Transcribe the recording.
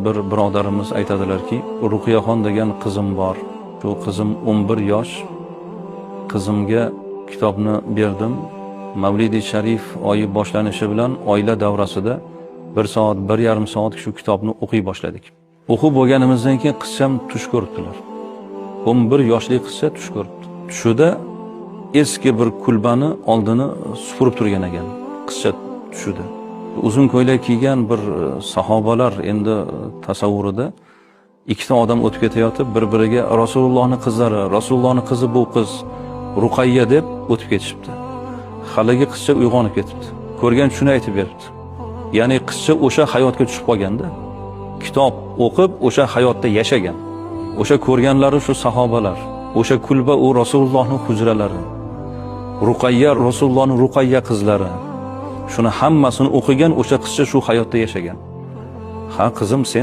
Bir birodarimiz aytadilarki, Ruqiyaxon degan qizim bor. Shu qizim 11 yosh. Qizimga kitobni berdim. Mavlidi Sharif oyi boshlanishi bilan oila davrasida 1 soat, 1,5 soat shu kitobni o'qiy boshladik. O'qib bo'lganimizdan keyin qizcham tush ko'ribdilar. 11 yoshli qizcha tush ko'ribdi. Tushida eski bir kulbani oldini supurib turgan ekan qizcha tushida. Uzun ko'ylak kiygan bir sahobalar endi tasavvurida ikkita odam o'tib ketayotib bir-biriga Rasulullohning qizlari, Rasulullohning qizi bu qiz Ruqayya deb o'tib ketishibdi. Haligi qizcha uyg'onib ketibdi. Ko'rgan tushini aytib beribdi. Ya'ni qizcha o'sha hayotga tushib qolganda, kitob o'qib o'sha hayotda yashagan. O'sha ko'rganlari shu sahobalar, o'sha kulba u Rasulullohning hujralari. Ruqayya Rasulullohning Ruqayya qizlari. Shuni hammasini o'qigan o'sha qizcha shu hayotda yashagan. Ha qizim, sen